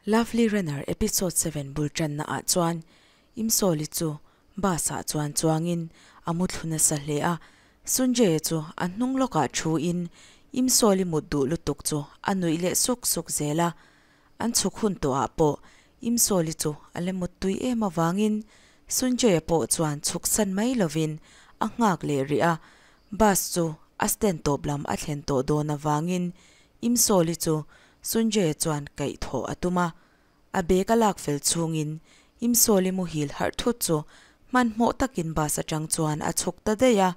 Lovely Runner Episode 7 bul tanna ah chuan Imsawli chu bus ah chuan chuangin a mu thlu nasa hle a, Sunjay-a chu a hnung lawkah thu in Imsawli mut duh lutuk chu a nuih leh suk suk zel a, an chhuk hun tawh ah pawh Imsawli chu a la mut tui em avangin Sunjay-a pawh chuan chhuk san mai lovin a nghak leh rih a, bus chu a stand tawp lam a thlen tawh dawn avangin Imsawli chu Sunjay-a chuan kaih thawh a tum a, a bag a lak fel chhungin Imsawli muhil harh thut chu hmanhmawh takin bus atang chuan a chhuk ta daih a,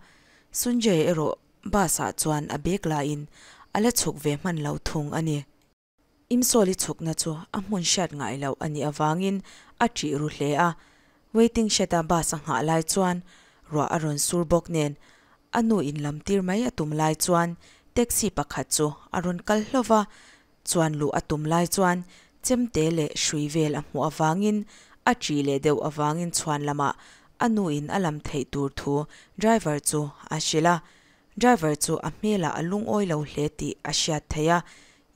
Sunjay erawh bus ah chuan a bag lain a la chhuk ve hman lo thung a ni. Imsawli chhukna chu a hmun hriat ngai loh a nih avangin a ṭih ru hle a, waiting shed a bus a nghah lai chuan ruah a rawn sur bawk nen a nu in lam tir mai a tum lai chuan taxi pakhat chu a rawn kal hlauh va, chuan luh a tum lai chuan chemte leh hrui vel a hmuh avangin a ṭih leh deuh avangin chhuan lamah a nu in a lam theih tur thu driver chu a hrilh a, driver chu a hmelah a lungawi lo hle tih a hriat theih a,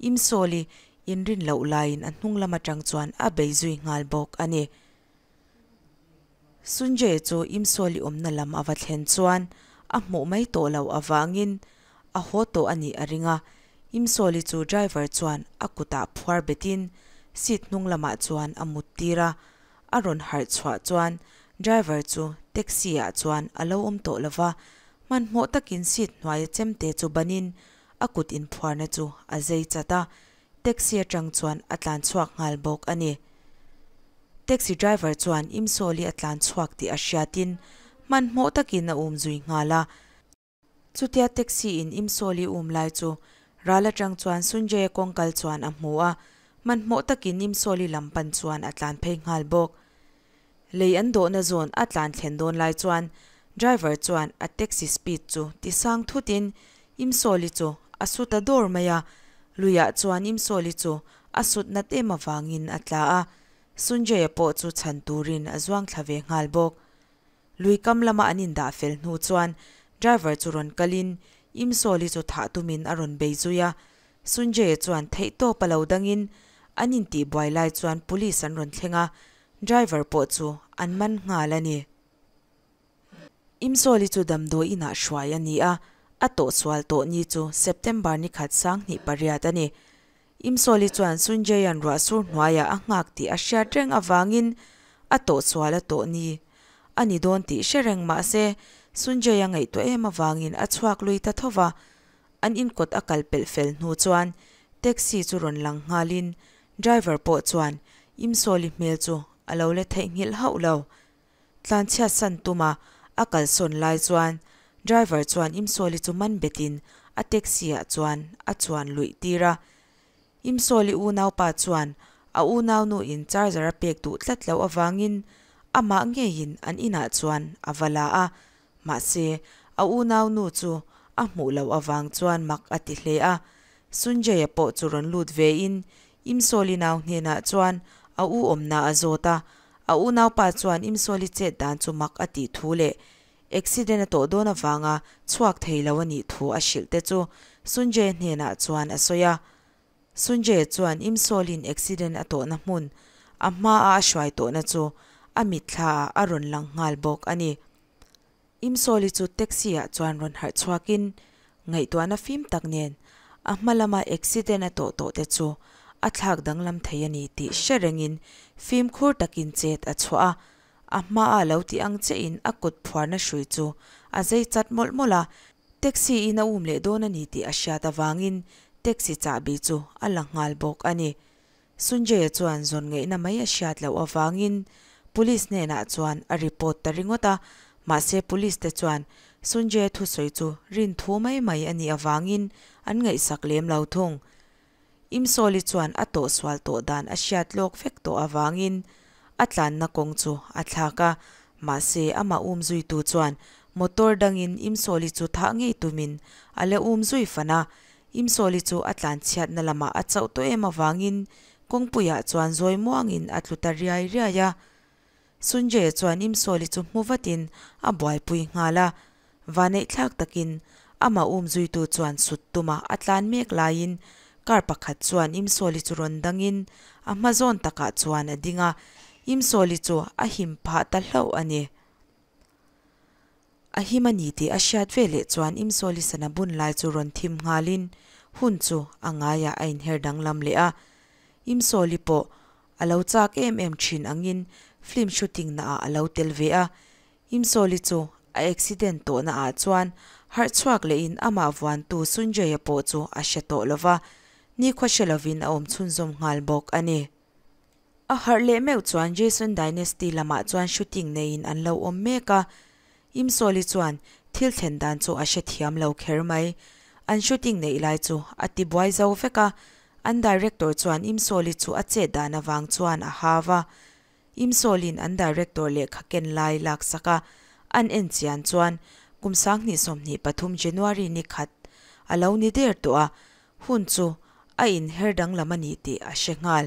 Imsawli inrin loh laiin a hnung lam atang chuan a bei zui nghal bawk a ni. Sunjay chu Imsawli awmna lam a va thlen chuan a hmuh mai tawh loh avangin a haw tawh a nih a ring a, Imsawli chu driver chuan a kutah phuar betin seat hnung lamah chuan a mut tir a, a rawn harh chhuah chuan driver chu taxi ah chuan a lo awm tawh lova, hmanhmawh takin seat hnuaia chemte chu banin a kut inphuarna chu a zei chat a, taxi atang chuan a tlan chhuak nghal bawk a ni. Taxi driver chuan Imsawli a tlan chhuak tih a hriatin hmanhmawh takin a um zui nghal a. Chutia taxi in Imsawli um lai chu ral atang chuan Sunjay-a kawngkal chuan a hmu a, hmanhmawh takin Imsawli lam pan chuan a tlan phei nghal bawk. Lei an dawhna zawn a tlan thlen dawn lai chuan driver chuan a taxi speed chu ti sang thutin Imsawli chu a su ta dawr mai a, luiah chuan Imsawli chu a sut nat em avangin a tla a, Sunjay-a pawh chu chhan turin a zuang thla ve nghal bawk. Lui kam lama an indah fel hnu chuan driver chu rawn kalin Imsawli chu thah tumin a rawn bei zui a, Sunjay-a chuan theihtawp a lo dangin an intihbuai lai chuan police an rawn thleng a, Driver pawh chu an man nghal a ni. Imsawli chu damdawi inah hruai a ni a, a tawhsual tawh ni chu September ni khat 28 a ni. Imsawli chuan Sunjayan ruah sur hnuaiah a nghak tih a hriat reng avangin a tawhsual a tawh ni a ni dawn tih hre reng mah se Sunjay a ngaihtuah em avangin a chhuak lui ta tho va, an inkawt a kal pelh fel hnu chuan taxi chu rawn lang nghalin driver pawh chuan Imsawli hmel chu a lo la theihnghilh hauh lo. Tlanchhiat san tuma a kalsawn lai chuan driver chuan Imsawli chu man betin a taxi ah chuan a chuan luih tir a. Imsawli unaupa chuan a unaunu in charger a pek duh tlat loh avangin amah ngeiin an inah chuan a va la a, Mahse, a unaunu chu a hmuh loh avang chuan mak a ti hle a. Sunjay-a pawh chu rawn lut vein Imsawli nau hnenah chuan a u awmna a zawt a. A unaupa chuan Imsawli chet dan chu mak a tih thu leh accident a tawh dawn avanga chhuak thei lo a nih thu a hrilh te chu Sunjay-a hnenah chuan a sawi a. Sunjay chuan Imsawlin accident a tawhna hmun a hmaa a hruai tawhna chu a mitthlaah a rawn lang nghal bawk a ni. Imsawli chu taxi ah chuan rawn harh chhuakin ngaihtuahna fim tak nen a hma lama accident a tawh tawh te chu a thlak danglam thei a ni tih hre rengin fimkhur takin chet a chhuah a, a hmaa lo ti ang chiahin a kut phuarna hrui chu a zei chat mawlh mawlh a, taxi in a um leh dawn a ni tih a hriat avangin taxi chahbi chu a la nghal bawk a ni. Sunjay-a chuan zawn ngaihna mai a hriat loh avangin Police hnenah chuan a report ta ringawt a, mahse Police te chuan Sunjay-a thusawi chu rin thu mai mai a nih avangin an ngaihsak lem lo thung. Imsawli chuan a tawhsual tawh dan a hriat lawk vek tawh avangin a tlanna kawng chu a thlak a, mahse amah um zuitu chuan motor dangin Imsawli chu thah ngei tumin a la um zui fan a, Imsawli chu a tlanchhiatna lamah a chauh tawh em avangin kawngpuiah chuan zawi muangin a tlu ta riai riai a. Sunjay chuan Imsawli chu hmu vatin a buaipui nghal a, vaneihthlak takin amah um zuitu chuan sut tuma a tlan mek laiin Car pakhat chuan Imsawli chu rawn dangin a hma zawn takah chuan a ding a, Imsawli chu a him phah ta hlauh a ni. A him a ni tih a hriat veleh chuan Imsawli sana bun lai chu rawn thim nghalin hun chu a ngaiah a inher danglam leh a. Imsawli pawh a lo chak em em thin angin film shooting naah a lo tel ve a. Imsawli chu a accident tawhna ah chuan harh chhuak lehin amah vuantu Sunjay-a pawh chu a hre tawh lova, nikhua hre lovin a awm chhunzawm nghal bawk a ni. A harh leh meuh chuan Jason Dynasty lamah chuan shooting neiin an lo awm mek a, Imsawli chuan thil thlen dan chu a hrethiam lo kher mai. An shooting neih lai chu a ti buai zo vek a, an director chuan Imsawli chu a chet dan avang chuan a hau a. Imsawli'n an director lehkha ken lai laksak a an en chian chuan kum 2023 January ni khat a lo ni der tawh a, Hun chu a inher danglam a ni tih a hre nghal.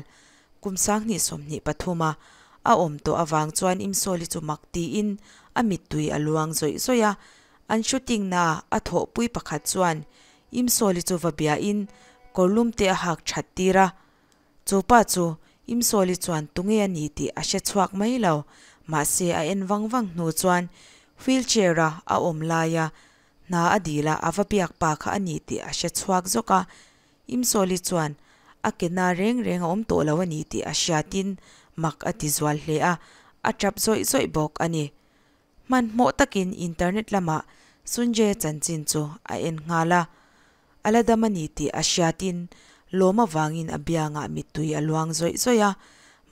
Kum 2023 a a awm tawh avang chuan Imsawli chu mak tiin a mittui a luang zawih zawih a. An shooting naa a thawhpui pakhat chuan Imsawli chu va biain kawrlum te a hak that tir a. Chu pa chu Imsawli chuan tunge a ni tih a hre chhuak mai lo. Mahse a en vang vang hnu chuan wheelchair a a awm laia Hna a dil a, a va biak pa kha a ni tih a hre chhuak zawk a. Imsawli chuan a ke na reng reng a awm tawh lo a ni tih a hriatin mak a ti zual hle a, a tap zawih zawih bawk a ni. Hmanhmawh takin internet lamah Sunjay chanchin chu a en nghal a. A la dam a ni tih a hriatin lawm avangin a biangah mittui a luang zawih zawih a,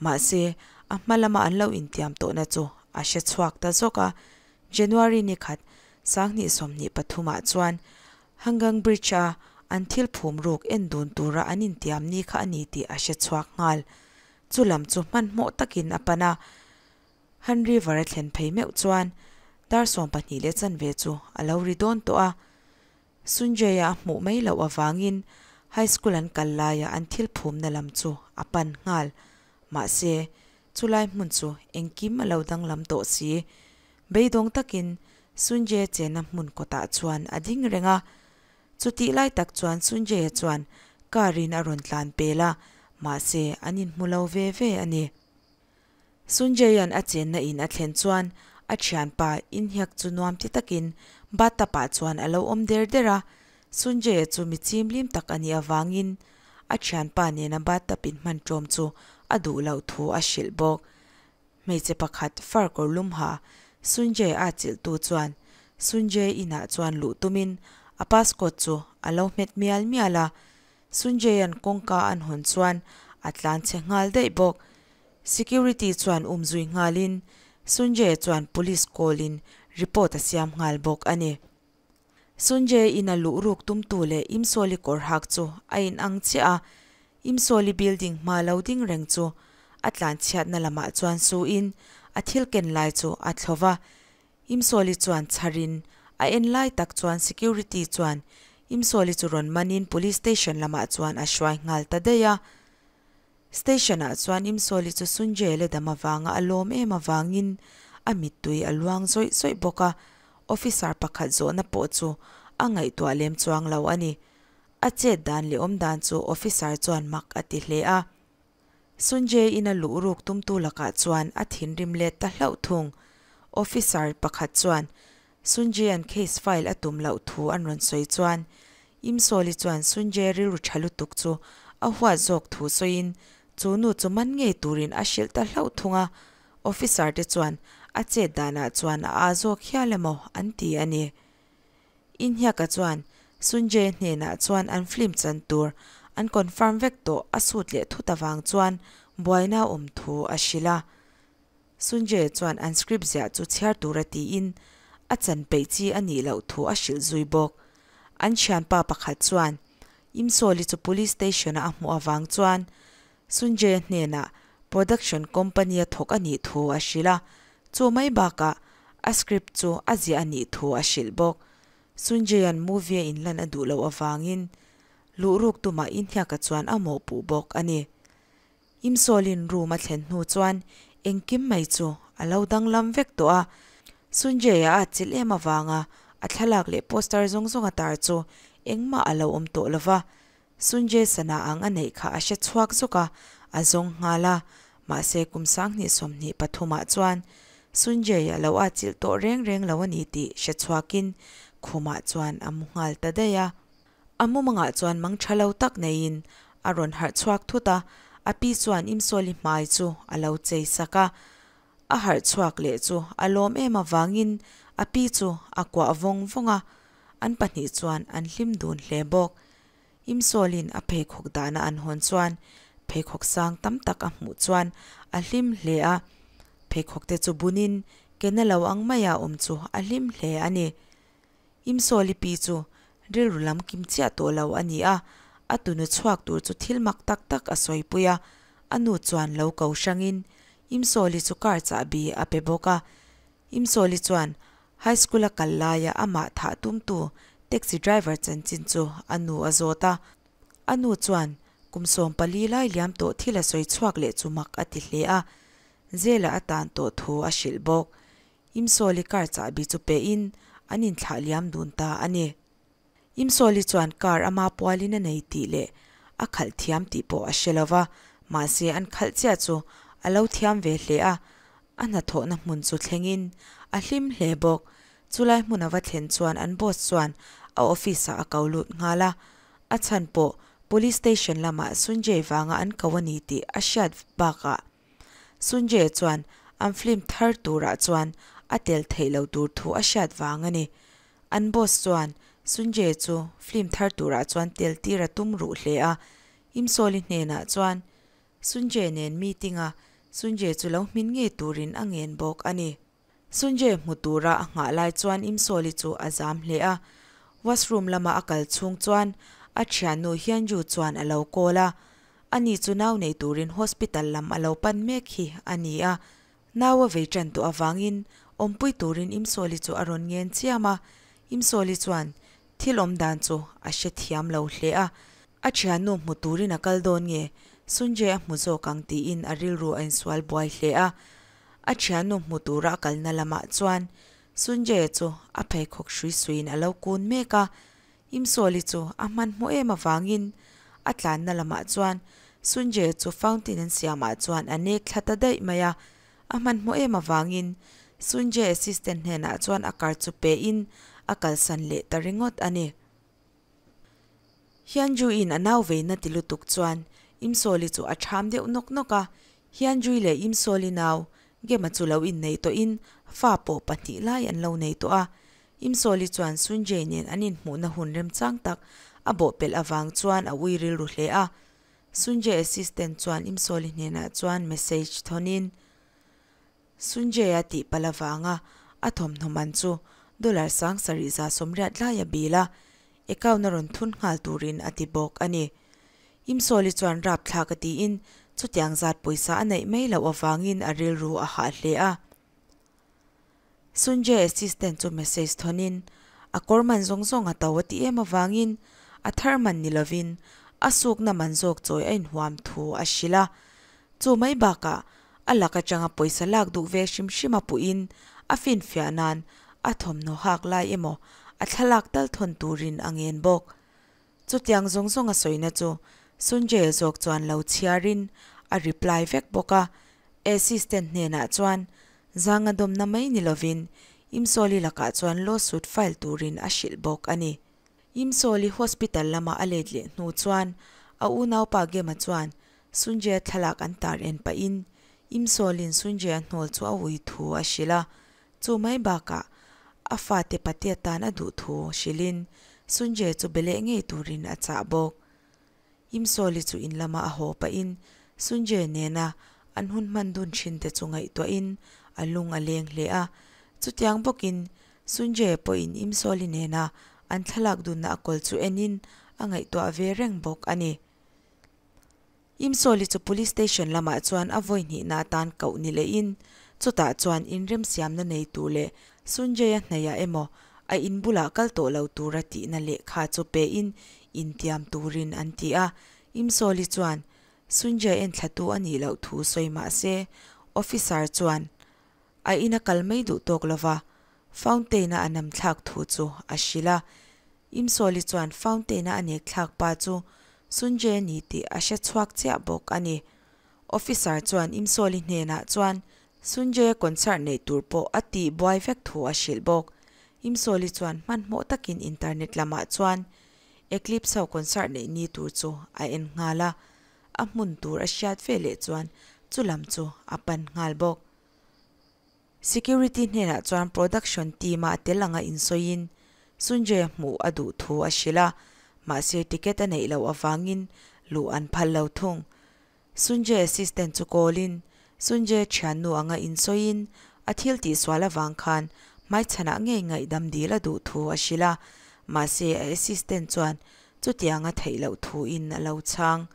mahse a hma lama an lo intiam tawhna chu a hre chhuak ta zawk a. January ni khat 2023 ah chuan Hangang Bridge a an thil phum ruk en dun tura an intiam ni kha a ni tih a hre chhuak nghal. Chu lam chu hmanhmawh takin a pan a, Han River a thlen phei meuh chuan dar sawmpahnih leh chanve chu a lo ri dawn tawh a. Sunjay-a a hmuh mai loh avangin high school an kal laia an thil phumna lam chu a pan nghal. Mahse, chulai hmun chu engkim a lo danglam tawh si. Beidawng takin Sunjay-a chenna hmun kawtah chuan a ding reng a. Chutih lai tak chuan Sunjay-a chuan car-in a rawn tlan pel a, mahse an inhmu lo ve ve a ni. Sunjay-a'n a chenna in a thlen chuan a thianpa inhiak chu nuam ti takin bathtub-ah chuan a lo awm der der a. Sunjay-a chu mi chimlim tak a nih avangin a thianpa nena bathtub inhman ṭawm chu a duh loh thu a hrilh bawk. Hmeichhe pakhat far kawr lum ha Sunjay a chilhtu chuan Sunjay inah chuan luh tumin a passcode chu a lo hmet mial mial a. Sunjay-a'n kawngka an hawn chuan a tlan chhe nghal daih bawk. Security chuan um zui nghalin Sunjay chuan police call in report a siam nghal bawk a ni. Sunjay in a luh ruk tumtu leh Imsawli kawr hak chu a in ang chiah a, Imsawli building hma lo ding reng chu a tlan chhiatna lamah chuan su in a thil ken lai chu a thlo va. Imsawli chuan chharin a en lai tak chuan security chuan Imsawli chu rawn manin police station lamah chuan a hruai nghal ta daih a. Station-ah chuan Imsawli chu Sunjay le dam avanga a lawm em avangin a mittui a luang zawih zawih bawk a, officer pakhat zawhna pawh chu a ngaihtuah lem chuang lo a ni. A chet dan leh awm dan chu officer chuan mak a ti hle a. Sunjay-in a luh ruk tumtu lakah chuan a thinrim let ta hlauh thung. Officer pakhat chuan Sunjay-a'n case file a tum loh thu an rawn sawi chuan Imsawli chuan Sunjay rilru tha lutuk chu a huat zawk thu sawiin chu nu chu man ngei turin a hrilh ta hlauh thung a, officer te chuan a chet danah chuan a aa zawk hial emaw an ti a ni. Inhiaka chuan Sunjay hnenah chuan an film chan tur an confirm vek tawh a sut leh thut avang chuan buaina a awm thu a hrilh a. Sunjay chuan an script ziah chu chhiar tura tiin a chan peih chi a nih loh thu a hrilh zui bawk. An thianpa pakhat chuan Imsawli chu police station-a a hmuh avang chuan Sunjay-a hnenah production company-a thawk a nih thu a hrilh a, chu mai bakah a script chu a ziah a nih thu a hrilh bawk. Sunjay-a'n movie-a inlan a duh loh avangin luhruk tumah inhiaka chuan a mawhpuh bawk a ni. Imsawlin room a thlen hnu chuan engkim mai chu a lo danglam vek tawh a, Sunjay-a a chilh em avanga a thlalak leh poster zawng zawng a tar chu engmah a lo awm tawh lo va. Sunjay sana ang a neih kha a hre chhuak zuk a, a zawng nghal a. Mahse kum 2023 ah chuan Sunjay a lo atchilh tawh reng reng lo a ni tih hre chhuakin khumah chuan a mu nghal ta daih a. A mumangah chuan mang tha lo tak neiin a rawn harh chhuak thut a, a pi chuan Imsawli hmai chu a lo chei sak a. A harh chhuak leh chu a lawm em avangin a pi chu a kuah vawng vawng a, an pahnih chuan an hlim dun hle bawk. Imsawlin a pheikhawk dahna an hawn chuan pheikhawk sang tam tak a hmuh chuan a hlim hle a, pheikhawk te chu bunin ke na lo ang maia awm chu a hlim hle a ni. Imsawli pi chu rilru lam kim chiah tawh lo a ni a, a tunu chhuak tur chu thil mak tak tak a sawipui a, a nu chuan lo ko hrangin Imsawli chu car chahbi a pe bawk a. Imsawli chuan high school a kal laia amah thah tumtu taxi driver chanchin chu a nu a zawt a, a nu chuan kum 14 lai liam tawh thil a sawi chhuak leh chu mak a ti hle a, zela a tan tawh thu a hrilh bawk. Imsawli car chahbi chu pehin an inthlah liam dun ta a ni. Imsawli chuan car ama pualin a nei tih leh a khalh thiam tih pawh a hre lo va, mahse an khalh chiah chu a lo thiam ve hle a, a hnathawhna hmun chu thlengin a hlim hle bawk. Chulai hmun a va thlen chuan an boss chuan a office ah a ko lut nghal a, a chhan pawh police station lamah Sunjay vanga an ko a ni tih a hriat bakah Sunjay chuan an film thar turah chuan a tel theih loh tur thu a hriat vang a ni. An boss chuan Sunjay chu film thar turah chuan tel tir a tum ruh hle a, Imsawli hnenah chuan Sunjay nen meeting a Sunjay chu lo hmin ngei turin a ngen bawk a ni. Sunjay hmu tura a nghah lai chuan Imsawli chu a zam hle a, washroom lama a kal chhung chuan a thiannu Hyunjoo chuan a lo call a, ani chu nau nei turin hospital lam a lo pan mek hi a ni a, nau a vei tan tawh avangin awmpui turin Imsawli chu a rawn ngen chiam a, Imsawli chuan thil awm dan chu a hrethiam lo hle a, a thiannu hmu turin a kal dawn nge Sunjay a hmu zawk ang tiin a rilru a insual buai hle a. A thiannu hmu tura a kalna lamah chuan Sunjay chu a pheikhawk hrui suiin a lo kun mek a, Imsawli chu a hmanhmawh em avangin a tlanna lamah chuan Sunjay chu fountain an siamah chuan a nek thla ta daih mai a, a hmanhmawh em avangin Sunjay assistant hnenah chuan a car chu pein a kalsan leh ta ringawt a ni. Hyunjoo-in a nau veina ti lutuk chuan Imsawli chu a ṭham deuh nawk nawk a, Hyunjoo leh Imsawli nau Gema chu lo innei tawhin fa pawh pahnih lai an lo nei tawh a. Imsawli chuan Sunjay nen an inhmuhna hun remchang tak a bawhpelh avang chuan a ui rilru hle a. Sunjay assistant chuan Imsawli hnenah chuan message thawnin, Sunjay-a tih palh avanga a thawmhnaw man chu dollar 7880 lai a bil a, account a rawn thun nghal turin a ti bawk a ni. Imsawli chuan rapthlak a tiin chutiang zat pawisa a neih mai loh avangin a rilru a hah hle a. Sunjay assistant chu message thawnin a kawr man zawng zawng a to a ti em avangin a thar man ni lovin a sukna man zawk chawi a inhuam thu a hrilh a. Chu mai bakah a lak atanga pawisa lak duh ve hrim hrim a puhin a finfiah nan a thawmhnaw hak lai emaw a thlalak tal thawn turin a ngen bawk. Chutiang zawng zawng a sawina chu Sunjay zawk chuan lo chhiarin a reply vek bawk a, assistant hnenah chuan zanga dawmna mai ni lovin Imsawli lakah chuan lawsuit file turin a hrilh bawk a ni. Imsawli hospital lama a let leh hnu chuan a unaupa Gema chuan Sunjay-a thlalak an tar en pahin Imsawlin Sunjay-a hnawl chu a ui thu a hrilh a, chu mai bakah a fate patea tan a duh thu hrilhin Sunjay chu be leh ngei turin a chah bawk. Imsawli chu in lama a haw pahin Sunjay nena an hun hman dun thin te chu ngaihtuahin a lung a leng hle a, chutiang bawkin Sunjay pawhin Imsawli nena an thlalak dunna a kawl chu enin a ngaihtuah ve reng bawk a ni. Imsawli chu Police Station lamah chuan a vawi hnihna atan koh ni lehin chutah chuan inremsiamna nei tur leh Sunjay-a hnaihah emaw a in bulah kal tawh lo tura tihna lehkha chu pein intiam turin an ti a. Imsawli chuan Sunjay enthlatu a nih loh thu sawi mah se officer chuan a ina kal mai duh tawk lova fountain-a a namthlak thu chu a hrilh a. Imsawli chuan fountain-a a nek thlak pa chu Sunjay a ni tih a hre chhuak chiah bawk a ni. Officer chuan Imsawli hnenah chuan Sunjay-a concert neih tur pawh a tih buai vek thu a hrilh bawk. Imsawli chuan hmanhmawh takin internet lamah chuan Eclipse ho concert neih ni tur chu a en nghal a, a hmun tur a hriat veleh chuan chu lam chu a pan nghal bawk. Security hnenah chuan production team-a a tel anga insawiin Sunjay-a hmuh a duh thu a hrilh a, mahse ticket a neih loh avangin luh an phal lo thung. Sunjay assistant chu call-in Sunjay thiannu anga insawiin a thil tihsual avang khan hmaichhanah ngei ngaihdam dil a duh thu a hrilh a, mahse a assistant chuan chutianga theih loh thuin a lo chhang.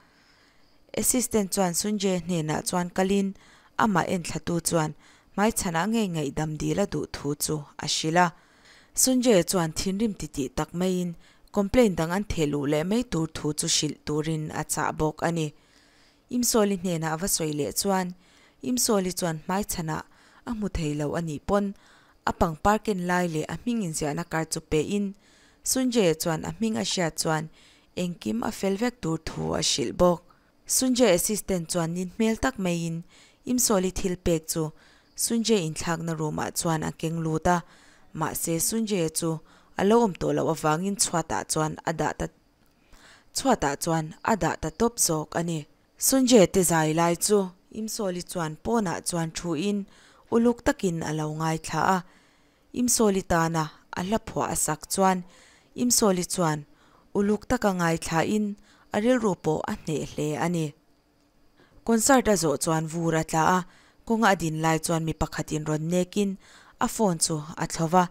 Assistant chuan Sunjay hnenah chuan kalin amah enthlatu chuan hmaichhanah ngei ngaihdam dil a duh thu chu a hrilh a. Sunjay chuan thinrim titih tak maiin complaint dang an theh luh leh mai tur thu chu hrilh turin a chah bawk a ni. Imsawli hnenah a va sawi leh chuan Imsawli chuan hmaichhanah a hmu thei lo a nih pawn a pangpar ken lai leh a hming inziahna kar chu pehin Sunjay chuan a hming a hriat chuan engkim a fel vek tur thu a hrilh bawk. Sunjay assistant chuan nin hmel tak maiin Imsawli thil pek chu Sunjay inthlakna room ah chuan a keng lut a, mahse Sunjay chu a lo awm tawh loh avangin chhuatah chuan a dah ta chhuatah chuan a dah ta tawp zawk a ni. Sunjay te zai lai chu Imsawli chuan pawnah chuan thu in uluk takin a lo ngaithla a, Imsawli tana a hla phuah a sak chuan Imsawli chuan uluk taka ngaithla in a rilru pawh a hneh hle a ni. Concert a zawh chuan vur a tla a, kawnga a din lai chuan mi pakhatin rawn nekin a phone chu a thlo va,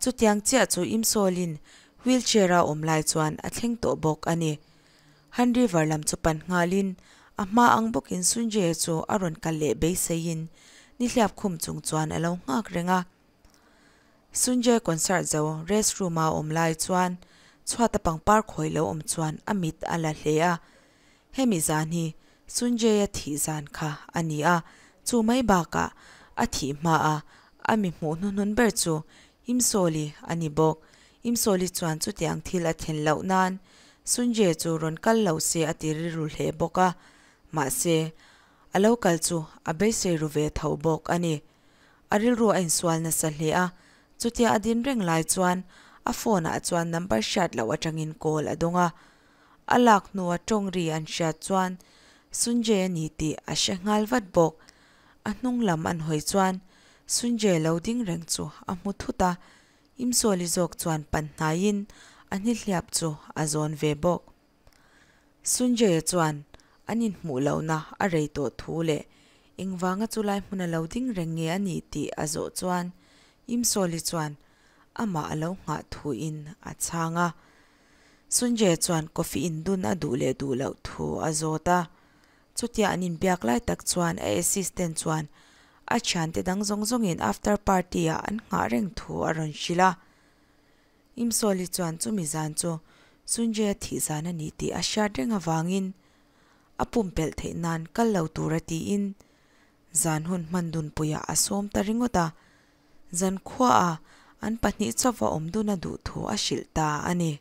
chutiang chiah chu Imsawlin wheelchair a awm lai chuan a thleng tawh bawk a ni. Han River lam chu pan nghalin a hma ang bawkin Sunjay chu a rawn kal leh beiseiin nihliap khum chung chuan a lo nghak reng a. Sunjay concert zo rest room a awm lai chuan chhuata pangpar khawi lo awm chuan a mit a la hle a, Hemi zan hi Sunjay-a thih zan kha a ni a, chu mai bakah a thih hmaa a mi hmuh hnuhnun ber chu Imsawli a ni bawk. Imsawli chuan chutiang thil a thlen loh nan Sunjay chu rawn kal lo se a ti rilru hle bawk a, mahse a lo kal chu a beisei ru ve tho bawk a ni. A rilru a insual nasa hle a, chutia a din reng lai chuan a phone-ah chuan number hriat loh atangin call a dawng a, A lak hnua tawng ri an hriat chuan Sunjay a ni tih a hre nghal vat bawk. A hnung lam an hawi chuan Sunjay lo ding reng chu a hmu thut a, Imsawli zawk chuan pan hnaiin a hnihliap chu a zawn ve bawk. Sunjay-a chuan an inhmuh lohna a rei tawh thu leh engvanga chulai hmuna lo ding reng nge a nih tih a zawh chuan Imsawli chuan amah a lo nghah thuin a chhang a. Sunjay chuan coffee in dun a duh leh duh loh thu a zawt a. Chutia an inbiak lai tak chuan a assistant chuan a thiante dang zawng zawngin after party ah an nghah reng thu a rawn hrilh a. Imsawli chuan chumi zan chu Sunjay-a thih zan a ni tih a hriat reng avangin a pumpelh theih nan kal lo tura tiin zan hun hman dunpuiah a sawm ta ringawt a. Zankhua a an pahnih chauva awm dun a duh thu a hrilh ta a ni.